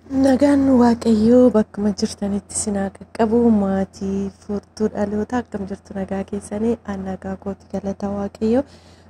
Nagaan Waaqayyoo bakkuma jirtanitti isin haa qaqqabu. Maatii furtuu dhalootaa, akkam jirtu? Nagaa keessanii? An nagaa kooti, galata Waaqayyoo.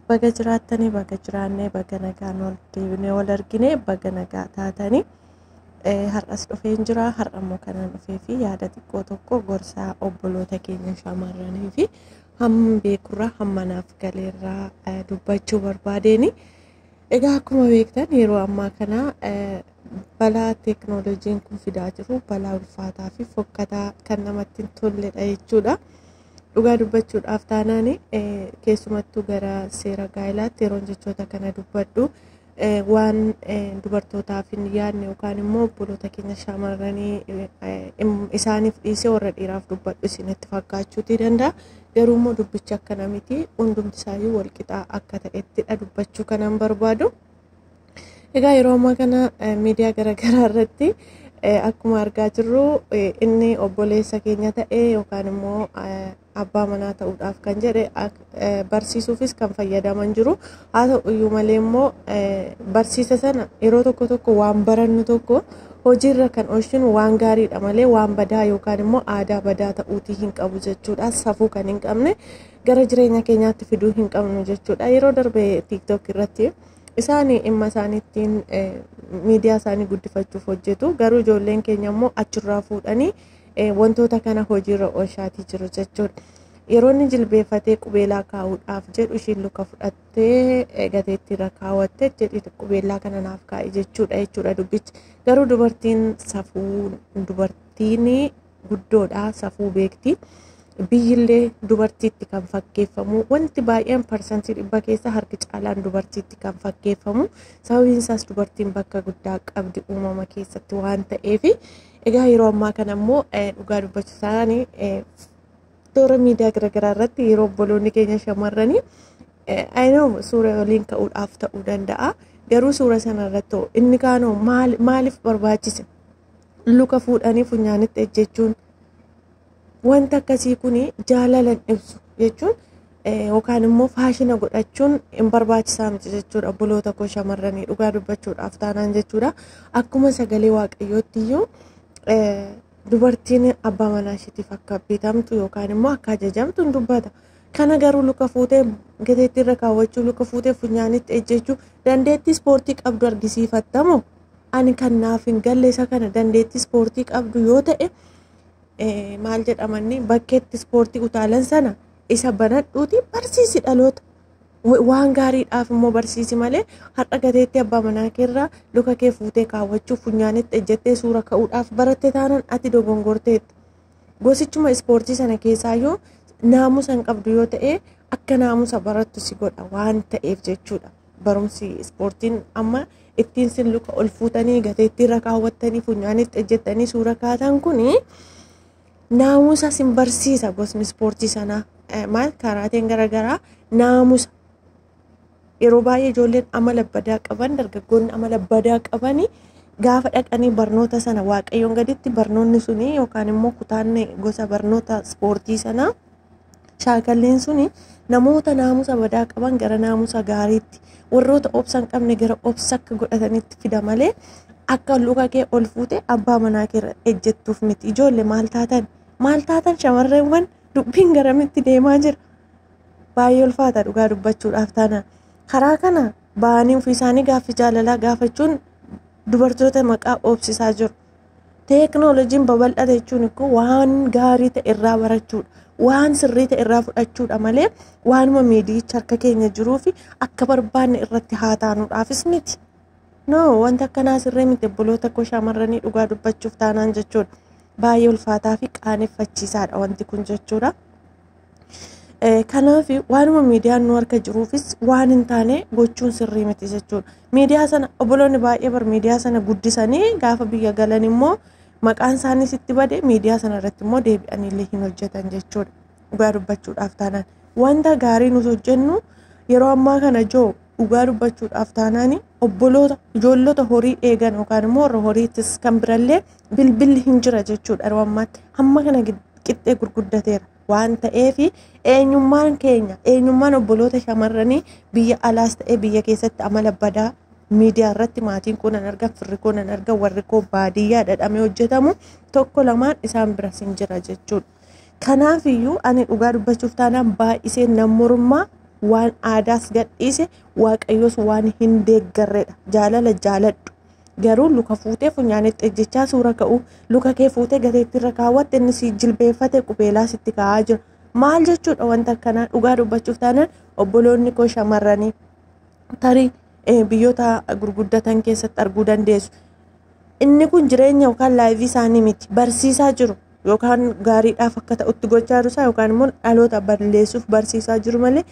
Baga jiraattanii, baga jiraannee, baga nagaan wal deebinee wal argine, baga nagaa taatanii. Har'as dhufeen jira. Har'a immoo kanan dhufee fi yaada xiqqoo tokko gorsaa obboloota keenya shamarranii fi hamma beekurraa hamma naaf galeerraa dubbachuu barbaadeeni. Egaa akkuma beektan, yeroo ammaa kana balaa teeknooloojiin kun fidaa jiru balaa ulfaataa fi fokkataa kan namatti hin tolledha jechuudha. Dhugaa dubbachuudhaaf taanaan, keessumattuu gara seera gaa'ilaatti yeroon jechoota kana dubbadhu, waan dubartootaaf hin yaadne yookaan immoo obboloota keenya shamarranii isaaniif dhiisee warra dhiiraaf dubbadhu isinitti fakkaachuutii danda'a. Garuu immoo dubbichi akkana miti, hundumti isaayyuu walqixaa akka ta'ettidha dubbachuu kanan barbaadu. Egaa yeroo ammaa kana miidiyaa garaagaraa irratti akkuma argaa jirru, inni obboleessa keenya ta'e yookaan immoo abbaa manaa ta'uudhaaf kan jedhe barsiisuufis kan fayyadaman jiru. Haa ta'u iyyuu malee immoo barsiisa sana yeroo tokko tokko waan barannu tokko hojiirra kan oolchinu waan gaariidha malee waan badaa yookaan immoo aadaa badaa ta'uutii hin qabu jechuudha. Safuu kan hin qabne gara jireenya keenyaatti fiduu hin qabnu jechuudha. Yeroo darbe TikTok irratti isaan dhimma isaanii ittiin miidiyaa isaanii guddifachuuf hojjetu. Garuu ijoolleen keenya immoo achirraa fuudhanii wantoota kana hojiirra oolchaatii jiru jechuudha. Yeroo inni jilbeeffatee qubeelaa kaa'uudhaaf jedhu, ishiin luka fudhattee gateettii irra kaawwattee jedhi qubeellaa kana naaf kaa'i jechuudha dubbichi. Garuu dubartiin safuu, dubartiin guddoodha, safuu beekti. Biyyillee dubartiitti kan fakkeeffamu, wanti baay'een 100% keessa harki caalaan dubartiitti kan fakkeeffamu. Sababiin isaas dubartiin bakka guddaa qabdi uumama keessatti waan ta'eef. Egaa yeroo ammaa kana immoo dhugaa dubbachuu isaanii toora miidiyaa garaagaraa irratti yeroo obboloonni keenya shamarranii ayinoo suura waliin ka'uudhaaf ta'uu danda'a. Garuu suura sana irratti inni kaanoo maaliif barbaachise? Luka fuudhanii funyaanitti ejjechuun, wanta akkasii kun jaalalan ibsu jechuun yookaan immoo faashina godhachuun hin barbaachisaa miti jechuudha. Obboloota koo shamarranii, dhugaa dubbachuudhaaf taanaan jechuudha. Akkuma sagalee Waaqayyootti iyyuu dubartiin abbaa manaa isheetiif akka bitamtu yookaan immoo akka ajajamtu hin dubbata. Kana garuu luka fuutee gateettii irra kaawwachuu, luka fuutee funyaanitti ejjechuu, dandeettii ispoortii qabdu argisiifattamoo? Ani kan naaf hin galle isa kana. Dandeettii ispoortii qabdu yoo ta'e, maal jedhamanni, bakkeetti ispoortii utaalan sana isa banadhuuti barsiisi dhaloota. Waan gaariidhaaf immoo barsiisi malee har'a gateettii abbaa manaa keerraa luka kee fuutee kaawwachuu, funyaanitti ejjettee suura ka'uudhaaf baratte taanaan ati dogongorteetta. Gosichuma ispoortii sana keessaayyuu naamusa hin qabdu yoo ta'e, akka naamusa barattu si godha waan ta'eef jechuudha. Barumsi ispoortiin amma ittiin sin luka ol fuutanii gateettii irra kaawwattanii funyaanitti ejjettanii suura kaatan kuni naamusa sin barsiisa gosni ispoortii sanaa. Maal, karaateen garaagaraa naamusa. Yeroo baay'ee ijoolleen amala badaa qaban, dargaggoonni amala badaa qabanii gaafa dhaqanii barnoota sana, Waaqayyoon gaditti barnoonni suni yookaan immoo kutaan gosa barnoota ispoortii sanaa, shaakalliin suni namoota naamusa badaa qaban gara naamusa gaariitti, warroota obsa hin qabne gara obsa akka godhatanitti fida malee akka luka kee ol fuute abbaa manaa kee ejjettuuf miti. Ijoollee, maal taatan? Maal taatan shamarreewwan? Dubbiin garamitti deemaa jira? Baay'ee ulfaata dhugaa dubbachuudhaaf taanaan. Karaa kana ba'anii ofii isaanii gaaffii jaalalaa gaafachuun dubartoota maqaa oobsisaa jiru. Teeknooloojiin babal'ate jechuun waan gaarii ta'e irraa barachuudha. Waan sirrii ta'e irraa fudhachuudha malee waanuma miidiyicha harka keenya jiruu fi akka barbaanne irratti haa taanuudhaafis miti. No, wanta akkanaa sirrii miti, obboloota koo shamarranii, dhugaa dubbachuuf taanaan jechuudha. Baay'ee ulfaataa fi qaaneffachiisaadha wanti kun jechuudha. Kanaaf waanuma miidiyaan nu harka jiruufis waan hin taane gochuun sirrii miti jechuudha. Miidiyaa sana obboloonni baay'ee bar miidiyaa sana guddisanii gaafa biyya galan immoo maqaan isaaniis itti bade, miidiyaa sana irratti immoo deebi'aniillee hin hojjetan jechuudha. Dhugaa dubbachuudhaaf taanaan wanta gaarii nuti hojjennu yeroo ammaa kana joo, dhugaa dubbachuudhaaf taanaan, obboloota ijoollota horii eegan yookaan immoo warra horiittis kan birallee bilbilli hin jira jechuudha. Yeroo ammaatti hamma kana qixxee gurguddateera waan ta'eef, eenyummaan keenya, eenyummaan obboloota shamarranii biyya alaas ta'e biyya keessatti amala badaa Miidiyaa irratti maatiin koo nan arga, firri koo nan arga, warri koo baadiyyaa dhadhamee hojjetamu tokko lamaan isaan bira sin jira jechuudha. Kanaafiyyuu ani dhugaa dubbachuuf taanaan baay'isee nan mormaa, waan aadaas gadhiise, waaqayyoos waan hin deeggarredha. Jaalala jaaladhu. Garuu luka fuutee funyaanitti ejjechaa suura ka'u, luka kee fuutee gateettiirra kaawwatte, inni si jilbeeffate qubeelaa sitti kaa'aa jira. Maal jechuudha wanta akkanaa? Dhugaa dubbachuuf taanaan obboloonni koo shamarranii tarii biyyoota gurguddatan keessatti arguu dandeessu. Inni kun jireenya yookaan life isaanii miti, barsiisaa jiru yookaan gaariidhaaf akka ta'utti gochaa jiru isaa yookaan immoo dhaloota balleessuuf barsiisaa jiru malee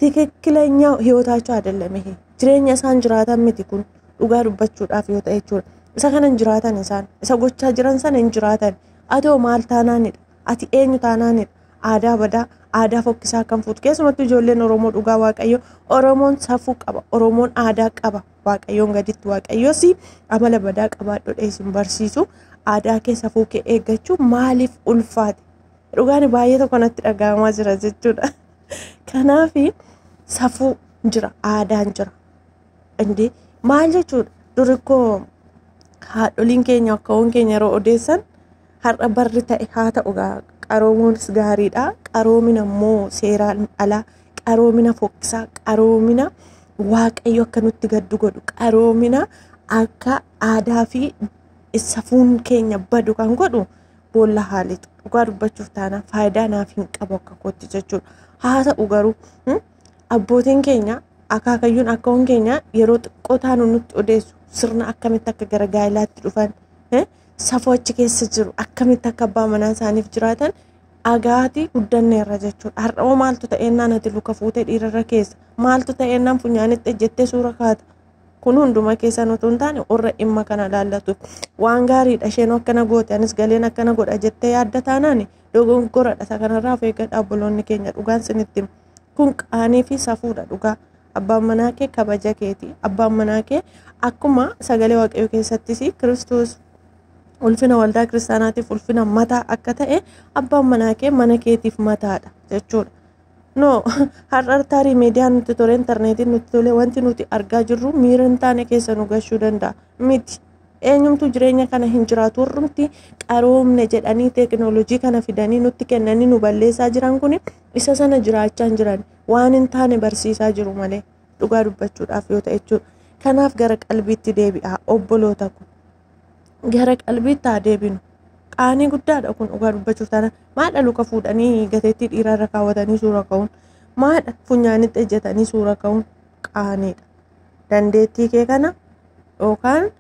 ትክክለኛ ህይወታቸው አይደለም። ይሄ jireenya isaan jiraatan miti kun, dhugaa dubbachuudhaaf yoo ta'e jechuudha. Isa kana hin jiraatan isaan. Isa gochaa jiran sana hin jiraatan. Atoo maal taanaanidha? Ati eenyu taanaanidha? Aadaa badaa, aadaa fokkisaa kan fuutu. Keessumattuu ijoolleen Oromoo, dhugaa Waaqayyo, Oromoon safuu qaba. Oromoon aadaa qaba. Waaqayyoon gaditti Waaqayyoos amala badaa qabaadhu isin barsiisu. Aadaa kee, safuu kee eeggachuu maaliif ulfaate? Dhugaan baay'ee tokko natti dhaga'amaa jira jechuudha. Kanaaf safuu jira, aadaan jira. Indee maal jechuudha? Duri koo haadholiin keenya, akkaawwan keenya yeroo odeessan, har'a barri ta'e haa ta'u, qaroomuunis gaariidha. Qaroomina immoo seeraan alaa, qaroomina fokkisaa, qaroomina waaqayyo akka nutti gaddu godhu, qaroomina akka aadaa fi safuun keenya badu kan godhu boolla haalitu. Dhugaa dubbachuuf taanaan faayidaa naaf hin qabu akka kootti jechuudha. Haa ta'u garuu abbootiin keenya, akaakayyuun akkaawwan keenya yeroo xiqqoo taanu nutti odeessu, sirna akkamitti akka gara gaa'ilaatti dhufan, safuu achi keessa jiru, akkamitti akka abbaa manaa isaaniif jiraatan agaatii guddanneerra jechuudha. Har'oo maaltu ta'eennaan ati luka fuutee dhiirarra keessa? Maaltu ta'eennaan funyaanitti ejjettee suura kaata? Kun hunduma keessan otoo hin taane warra dhimma kana laallatuuf waan gaariidha. Isheen akkana goote, anis galeen akkana godha jettee yaadda taanaan dogongoradha. Isa kanarraa of eeggadha, obboloonni keenya, dhugaan sinitti hima. Kun qaanii fi safuudha dhugaa. Abbaan manaa kee kabaja keeti. Abbaan manaa kee akkuma sagalee Waaqayyoo keessattis Kiristoos ulfina waldaa kiristaanaatiif ulfina mataa akka ta'e, abbaan manaa kee mana keetiif mataadha jechuudha. No, har'a tarii miidiyaan nutti tole, intarneetiin nutti tole, wanti nuti argaa jirru miira hin taane keessa nu gashuu danda'a. Miti. Eenyumtuu jireenya kana hin jiraatu. Warrumti qaroomne jedhanii teekinooloojii kana fidanii nutti kennanii nu balleessaa jiran kun isa sana jiraachaa hin jiran. Waan hin taane barsiisaa jiru malee, dhugaa dubbachuudhaaf yoo ta'e jechuudha. Kanaaf gara qalbiitti deebi'aa, obboloota kun. Gara qalbiitti haa deebinu. Qaanii guddaadha kun, dhugaa dubbachuuf taana. Maadha luka fuudhanii gateettii dhiiraarra kaawwatanii suura ka'uun? Maadha funyaanitti ejjetanii suura ka'uun? Qaaniidha. Dandeettii kee kana yookaan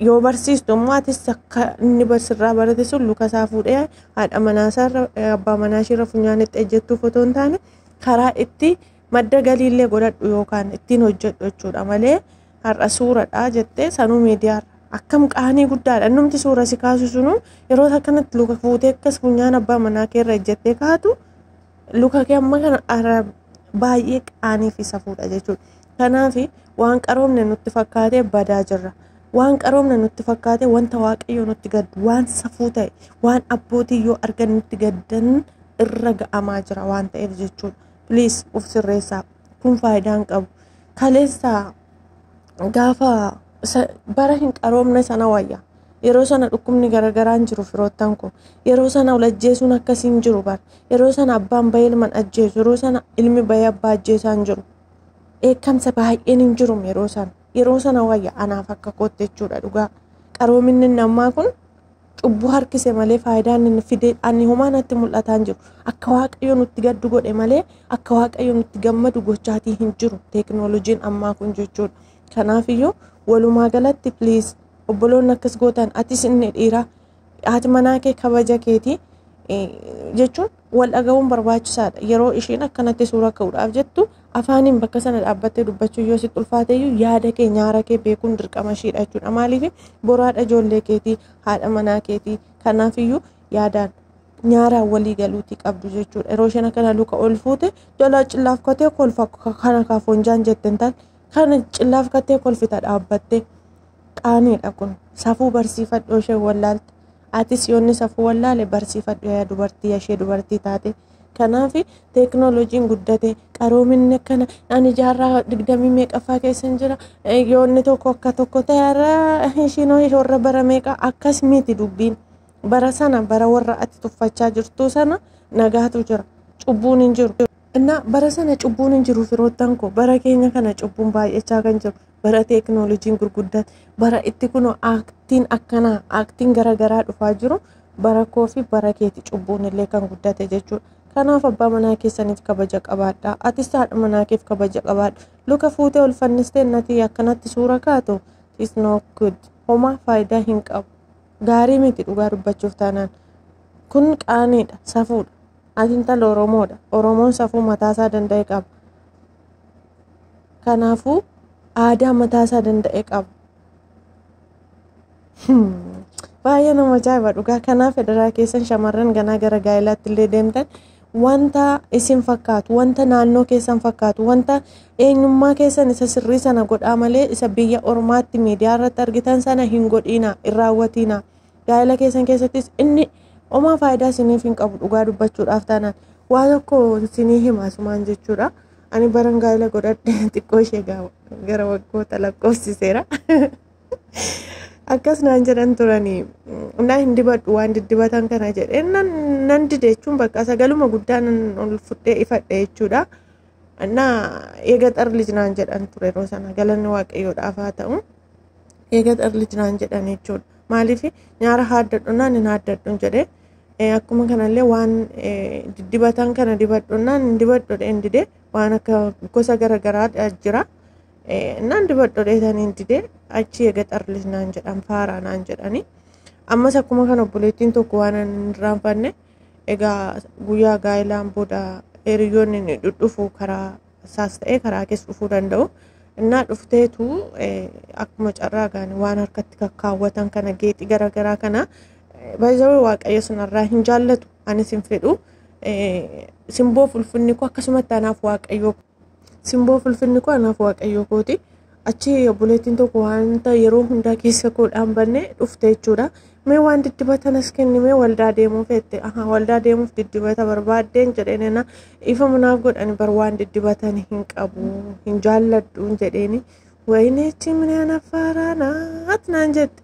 yoo barsiistu immoo atis akka inni sirraa barate sun luka isaa fuudhee haadha manaasaarra, abbaa manaashiirra funyaanitti ejjettuuf otoo hin taane, karaa itti madda galiillee godhadhu yookaan ittiin hojjedhu jechuudha malee, har'a suuradha jettee sanuu miidiyaarra akkam qaanii guddaadha. Innumti suura si kaasu sunu yeroo akkanatti luka fuutee akkas funyaan abbaa manaa keerra ejjettee kaatu, luka kee amma kana, baay'ee qaanii fi safuudha jechuudha. Kanaaf waan qaroomne nutti fakkaatee badaa jirra. Waan qaroomne nutti fakkaatee wanta Waaqayyo nutti gaddu, waan safuu ta'e, waan abbootii yoo argan nutti gaddan irra ga'amaa jira waan ta'eef jechuudha. Please, uf sirreessaa. Kun faayidaa hin qabu. Kaleessa gaafa bara hin qaroomne sana wayya. Yeroo sana dhukkubni garaagaraa hin jiru, firoottan koo. Yeroo sana wal ajjeesuun akkasii hin jiru bara. Yeroo sana abbaan bahee ilman ajjeesu. Yeroo sana ilmi bahee abbaa ajjeesaa hin jiru. Dheekkamsa baay'een hin jiru yeroo sana. Yeroo sana wayya anaaf akka kootti jechuudha dhugaa. Qaroominni namaa kun cubbuu harkise malee faayidaan inni fide ani homaa natti mul'ataa hin jiru. Akka Waaqayyo nutti gaddu godhe malee akka Waaqayyo nutti gammadu gochaatii hin jiru teekinooloojiin ammaa kun jechuudha. Kanaafiyyuu walumaa galatti, please, obboloonni akkas gootan, atis inni dhiiraa, haati manaa kee kabaja keetii jechuun wal dhaga'uun barbaachisaadha. Yeroo isheen akkanatti suura ka'uudhaaf jettu afaaniin bakka sana dhaabbattee dubbachuu yoo sitti ulfaateyyuu, yaada kee, nyaara kee beekuun dirqama ishiidha jechuudha. Maaliif? Boraadha ijoollee keetii, haadha manaa keetii. Kanaafiyyuu yaadaan nyaaraan walii galuutii qabdu jechuudha. Yeroo isheen akkana luka ol fuute jalaa cillaafkatee kolfa kana kaafoonjaan jette hin taane, kana cillaafkattee kolfita dhaabbattee, qaaniidha kun. Safuu barsiifadhu ishee wallaalte. Atis yoonni safuu wallaale barsiifadhu, yaa dubartii, ishee dubartii taate. Kanaaf teeknooloojiin guddate, qaroominni akkana, ani jaarraa 20 meeqaffaa keessa hin jira, yoonni tokko akka tokko ta'e ishiin warra bara meeqa akkas miti dubbiin. Bara sana, bara warra ati tuffachaa jirtu sana nagaatu jira, cubbuun hin jiru. Innaa bara sana cubbuun hin jiru firoottan koo, bara keenya kana cubbuun baay'achaa kan jiru, bara teeknooloojiin gurguddate, bara itti kunoo aaktiin akkanaa, aaktiin garaagaraa dhufaa jiru, bara koo fi bara keeti cubbuun illee kan guddate jechuudha. Kanaaf abbaa manaa keessaniif kabaja qabaadhaa. Atis haadha manaa keef kabaja qabaadhu. Luka fuutee ol fannistee nati akkanatti suura kaatu is no good. Homaa faayidaa hin qabu. Gaarii miti dhugaa dubbachuuf taanaan. Kun qaaniidha, safuudha. Ati intala Oromoodha. Oromoon safuu mataasaa danda'e qaba. Kanaafuu aadaa mataasaa danda'e qaba. Baay'ee nama ajaa'iba dhugaa. Kanaaf federaa keessan shamarran ganaa gara gaa'ilaatti illee deemtan wanta isin fakkaatu, wanta naannoo keessan fakkaatu, wanta eenyummaa keessan isa sirrii sana godhaa malee isa biyya ormaatti miidiyaa irratti argitan sana hin godhiina, hin raawwatiina. Gaa'ila keessan keessattis inni homaa faayidaa isiniif hin qabu dhugaa dubbachuudhaaf taanaan. Waa tokko isinii hima asumaan jechuudha. Ani baran gaa'ila godhadhe xiqqoo ishee gara waggoota lakkoofsiseera. Akkas naan jedhan turanii, naa hin dibadhu waan diddibatan kana jedhee nan dide jechuun bakka sagaluma guddaa nan ol fudhee ifadhe jechuudha. Naa የገጠር ልጅ naan jedhan ture yeroo sana, galanni waaqayyoodhaaf haa ta'u. የገጠር ልጅ naan jedhan jechuudha. Maaliif nyaara haaddadhu naan hin haaddadhu jedhee, akkuma kanallee waan diddibatan kana dibadhu naan hin dibadhu hin dide, waan akka gosa garaagaraa jira. Naan dibadhu dheetanii hin dide, achi የገጠር ልጅ naan jedhan, faaraa naan jedhani. Ammas akkuma kana obboleettiin tokko waan hin irraanfanne, egaa guyyaa gaa'ilaan booda hiriyoonni ni dhudhufu, karaa isaas ta'e karaa keessa dhufuu danda'u. Innaa dhufteetu akkuma carraa gaani waan harkatti kakkaawwatan kana, geexii garaagaraa kana, baay'ee waaqayyo sanarraa hin jaallatu, anis hin fedhu. Simboo fulfinni koo akkasumatti anaaf waaqayyo, simboo fulfinni koo anaaf waaqayyo kooti. Achi obboleettiin tokko wanta yeroo hundaa keessa koo dhaanbanne dhufte jechuudha. Mee waan diddibatan as kenni, mee waldaa deemuuf jette. Aha, waldaa deemuuf diddibata barbaaddeen jedheen, na ifa munaaf godhani bar waan diddibatan hin qabu, hin jaalladhu jedheeni. Wayineechi minaan affaaraa naat naan jette.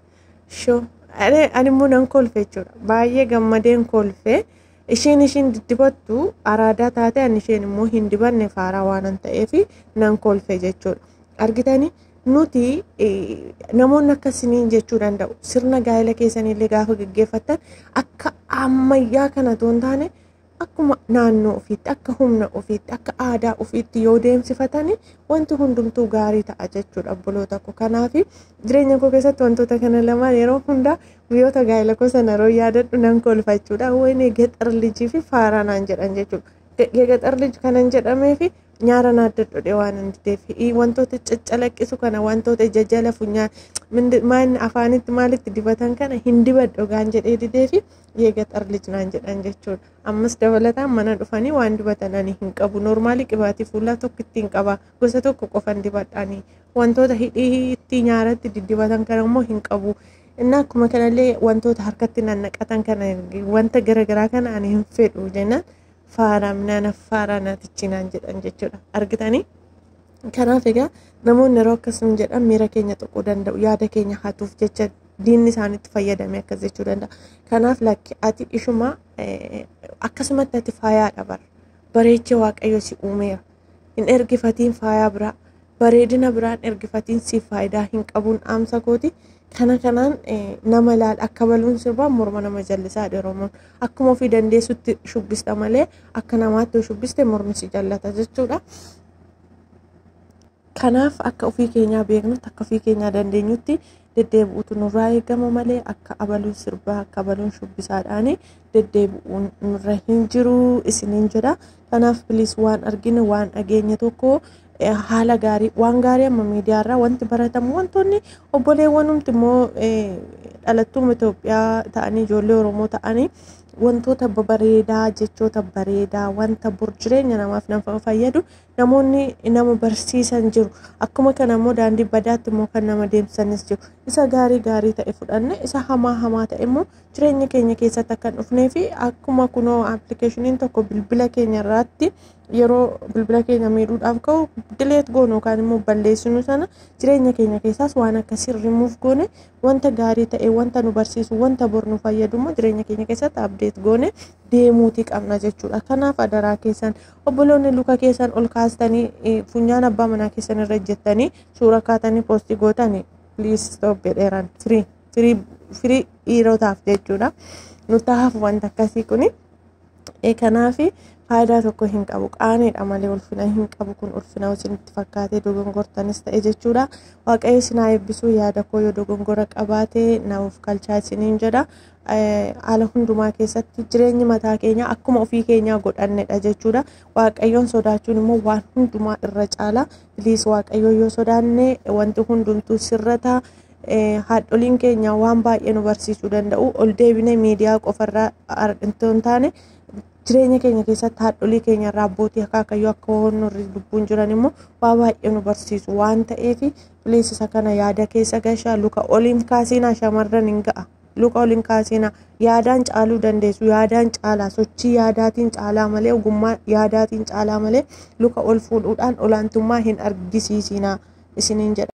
Shoo ani immoo nan kolfe jechuudha. Baay'ee gammadeen kolfe. Isheen diddibattu araadaa taate, ani isheen immoo hin dibanne faaraa waan ta'eef nan kolfe jechuudha. Argitanii, nuti namoonni akkasiniin jechuu danda'u. Sirna gaa'ela keessaniillee gaafa gaggeeffattan akka ammayyaa kana otoo hin taane akkuma naannoo ofiitti, akka humna ofiitti, akka aadaa ofiitti yoo deemsifatanii wanti hundumtuu gaarii ta'a jechuudha obboloota koo. Kanaaf jireenya koo keessatti wantoota kana lamaan yeroo hundaa guyyoota gaa'ela koo sana yeroo yaadadhu nan kolfa jechuudha. Wayinee ገጠር ልጅ fi faaraa naan jedhan jechuudha. የገጠር ልጅ kanan jedhamee fi nyaara naaddadhodhe waan hin dideef, wantoota caccalaqqisu kana, wantoota ija jala funyaan maan afaanitti maalitti dibatan kana hin dibadhu gaan jedhee didee fi የገጠር ልጅ naan jedhan jechuudha. Ammas dabalataan mana dhufanii waan dibatan ani hin qabu. Normaalii qibaatii fuulaa tokko ittiin qaba. Gosa tokko qofan dibadhaanii wantoota hidhiitti nyaaratti diddibatan kana immoo hin qabu. Inni akkuma kanallee wantoota harkatti nannaqatan kana, wanta garaagaraa kana ani hin fedhu jennaan faaraa minaan faaraa naatichi naan jedhan jechuudha. Argitanii? Kanaaf egaa namoonni yeroo akkasuma jedhan miira keenya tuquu danda'u, yaada keenya hatuuf jecha diinni isaanitti fayyadame akkas jechuu danda'a. Kanaaf lakki, ati ishuma akkasumatti ati faayaadha bara. Bareechee waaqayyo si uumeera. Hin ergifatiin faayaa biraa. Bareedina biraan ergifatiin siif faayidaa hin qabuun dhaamsa kooti. Kana kanaan nama ilaala, akka baluun sirbaa morma nama jallisaa Oromoon. Akkuma ofii dandeessutti shubbista malee akka namaatti yoo shubbiste mormi si jallata jechuudha. Kanaaf akka ofii keenyaa beeknutti, akka ofii keenyaa dandeenyutti deddeebi'uutu nurraa eegama malee akka abaluun sirbaa, akka abaluun shubbisaadhaan deddeebi'uun nurra hin jiru isiniin jedha. Kanaaf please, waan argine, waan dhageenye tokko haala gaarii, waan gaarii amma miidiyaarraa wanti baratamu, wantoonni obboleewwanumti immoo dhalattuuma Itoophiyaa ta'anii ijoollee Oromoo ta'anii wantoota babareedaa, jechoota bareedaa, wanta bor jireenya namaaf nama fayyadu namoonni nama barsiisan jiru. Akkuma kana immoo daandii badaatti immoo kan nama deemsanis jiru. Isa gaarii gaarii ta'e fudhanne, isa hamaa hamaa ta'e immoo jireenya keenya keessatti akka hin dhufnee fi akkuma kunoo appilikeeshiniin tokko bilbila keenya irratti yeroo bilbila keenya miidhuudhaaf ka'u delete goonu yookaan immoo balleessinu sana, jireenya keenya keessaas waan akkasii rimuuf goone, wanta gaarii ta'e, wanta nu barsiisu, wanta bor nu fayyadu immoo jireenya keenya keessatti update goone deemuutii qabna jechuudha. Kanaaf adaraa keessan, obboloonni, luka keessan ol kaastanii funyaan abbaa manaa keessan irra ejjettanii suura kaatanii post gootanii, please stop jedheeraan, firii firii firii dhiirotaaf jechuudha. Nu tahaaf wanta akkasii kuni. Kanaaf faayidaa tokko hin qabu, qaaniidha malee ulfina hin qabu. Kun ulfina isinitti fakkaatee dogongortanis ta'e jechuudha. Waaqayyo isin haa eebbisuu. Yaada koo yoo dogongora qabaate naaf kalchaa isiniin jedha. Haala hundumaa keessatti jireenyi mataa keenya akkuma ofii keenyaa godhannedha jechuudha. Waaqayyoon sodaachuun immoo waan hundumaa irra caala. Please, Waaqayyo yoo sodaanne wanti hundumtuu sirrata. Haadholiin keenya waan baay'ee nu barsiisuu danda'u. Ol deebinee miidiyaa qofarraa hin taane, jireenya keenya keessatti haadholii keenya irraa, abbootii akaakayyuu akka warri lubbuun jiran immoo waa baay'ee nu barsiisu waan ta'eef, please, isa kana yaada keessa gashaa. Luka oliin kaasiinaa, shamarran, hin ga'a. Luka oliin kaasiinaa, yaadaan caaluu dandeessu. Yaadaan caalaa, sochii yaadaatiin caalaa malee, ogummaa yaadaatiin caalaa malee, luka ol fuudhuudhaan olaantummaa hin argisiisinaa isiniin jedha.